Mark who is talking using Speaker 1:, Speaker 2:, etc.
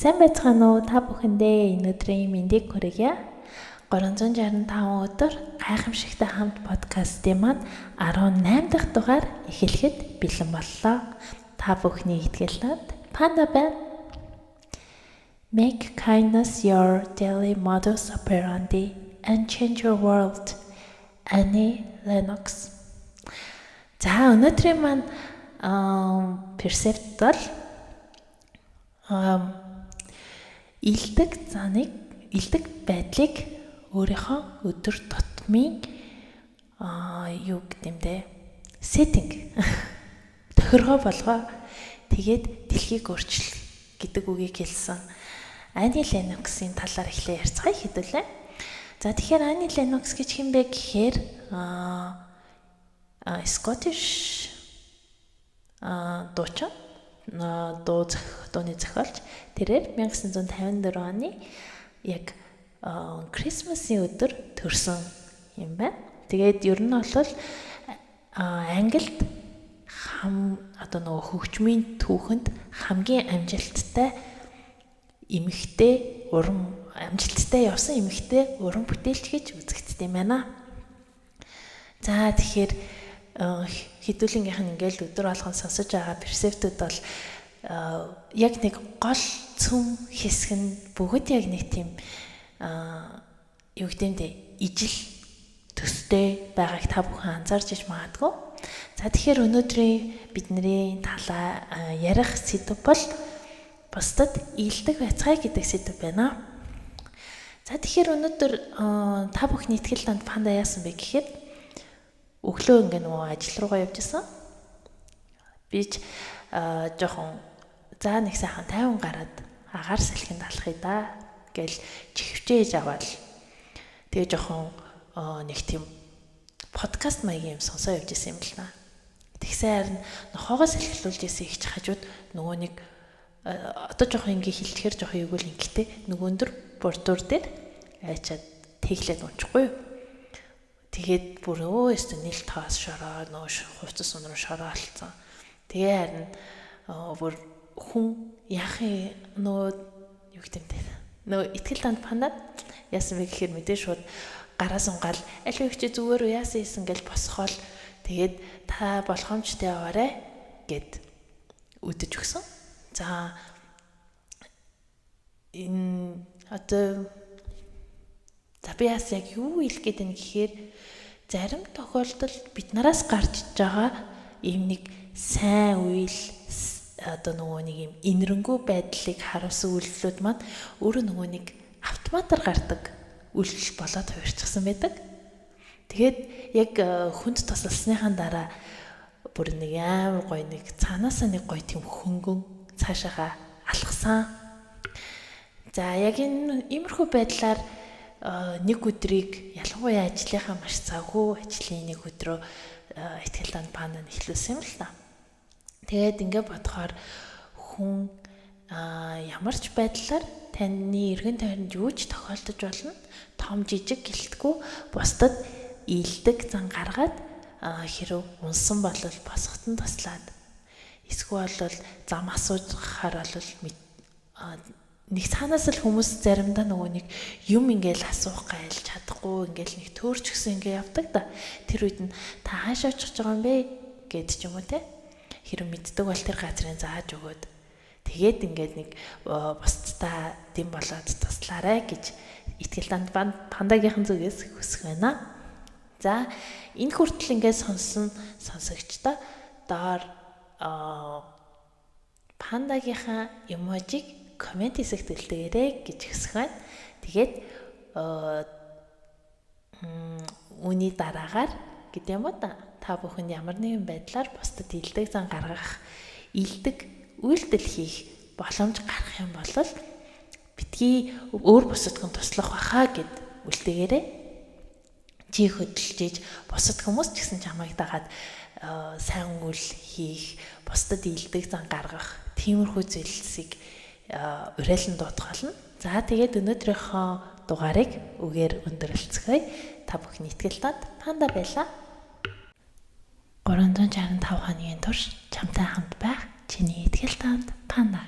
Speaker 1: Сайн байцгаана уу та бүхэндээ энэ өдрийн мэндийг хүргье. 365 өдөр гайхамшигтай хамт подкастын маань 18 дахь дугаар эхлэхэд бэлэн боллоо. Та бүхний итгэл над Панда байна. Make kindness your daily modus operandi and change your world. Annie Lennox. За, өнөөдрийн маань precept бол илдэг заныг, илдэг байдлыг өөрийнхөө өдөр тутмын юу гэдэг setting, тохиргоо болгоо. Тэгээд дэлхийг өөрчил гэдэг үгийг хэлсэн Ани Леноксын талаар эхлээ ярьцгаая хэдүүлээ. За, тэгэхээр Ани Ленокс гэж хэн бэ гэхээр Scottish дуучин, дууны зохиолч. Тэрээр 1954 оны яг Christmas ын өдөр төрсөн юм байна. Тэгээд ер нь бол Англид одоо нөгөө хөгжмийн түүхэнд хамгийн амжилттай эмэгтэй, уран амжилттай явсан эмэгтэй уран бүтээлч гэж үзэгддэг юм байна. За, тэгэхээр хэдүүлэнгийнх нь ингээл өдөр болгон сонсож байгаа precept үүд бол яг нэг гол цөм хэсэг нь бүгд яг нэг тийм юу гэдэг юм бэ, ижил төстэй байгааг та бүхэн анзаарч иж магадгүй. За, тэгэхээр өнөөдрийн бидний талаа ярих сэдэв бол бусдад ийдэг байцгаая гэдэг сэдэв байна. За, тэгэхээр өнөөдөр та бүхний итгэл данд Панда яасан бэ гэхэд өглөө ингээ нөгөө ажил руугаа явж исэн. Би ч жоохон за нэг сайхан тайван гараад агаар салхинд алхъя да гэл чихвчээж аваад, тэгээ жоохон нэг тийм подкаст маягийн юм сонсоо явж исэн юм л та. Тэгсэн харин нохоогоо салхилуулж исэн их хажууд нөгөө нэг одоо жоохон ингээ хилдэхэр жоохон эвгүй л, ингэхдээ нөгөөндөр бордуур дээр айчаад тэглээд унчихгүй юу. Тэгээд бүр өө өстө нийл тоос шороо, нөгөө хувцас унруу шороо алдсан. Тэгээ харин бүр хүн яах нөгөө юу гэдэг юм бэ? Нөгөө итгэл данд панаад яасан бэ гэхээр мэдээ шууд гараа сунгаал аль вэ чи зүгээр үү, яасан хийсэн гэл босгоол, тэгээд та болгоомжтой яваарэ гэд үдэж өгсөн. За, энэ одоо за би бас яг юу хэлэх гээд байна гэхээр зарим тохиолдолд бид нараас гарч байгаа ийм нэг сайн үйл, одоо нөгөө нэг юм инэрэнгүй байдлыг харуулсан үйлдэлүүд маань өөрөө нөгөө нэг автоматар гардаг үйлдэл болоод хувирчихсан байдаг. Тэгээд яг хүнд тусалсныхаа дараа бүр нэг амар гоё, нэг цаанаасаа нэг гоё тийм хөнгөн цаашаага алхсан. За, яг энэ иймэрхүү байдлаар нэг өдрийг, ялангуяа ажлынхаа маш завгүй ажлын нэг өдрөө итгэл данд панда эхлүүлсэн юм л та. Тэгээд ингээ бодохоор хүн ямар ч байдлаар таны эргэн тойронд юу ч тохиолдож болно. Том жижиг гэлтгүй бусдад ийдэг зан гаргаад, хэрв унсан бол босгот нь туслаад, эсвэл бол зам асуухаар бол нэг цаанаас л хүмүүс заримдаа нөгөө нэг юм ингээл асуух гайлж чадахгүй ингээл нэг төөрчгсөн ингээ явдаг да. Тэр үед нь та хаашаа очих байгаа юм бэ гэд ч юм уу те. Хэрэг мэддэг бол тэр газрын зааж өгөөд, тэгээд ингээд нэг бусдаа дэм болоод туслаарай гэж итгэл данд пандагийнхан зүгээс хүсэх байна. За, энэ хүртэл ингээд сонсон сонсогчдоо доор пандагийнхаа emoji г comment хэсэгт үлдээгээрэй гэж хүсэх байна. Тэгээд үүний дараагаар гэдэг юм уу да. Та бүхэн ямар нэгэн байдлаар бусдад илдэг зан гаргах, илдэг үйлдэл хийх боломж гарах юм бол битгий өөр бусад хүн туслах байхаа гэд үлдээгээрэй. Чи хөдөлж иж бусад хүмүүс ч гэсэн чамайг дагаад сайн үйл хийх, бусдад илдэг зан гаргах тиймэрхүү зүйлсийг уриалан дуудах болно. За, тэгээд өнөөдрийнхөө дугаарыг үгээр өндөрлөцгөөе. Та бүхний итгэл данд панда байла. 365 хоногийн турш чамтай хамт байх чиний итгэл танд панда.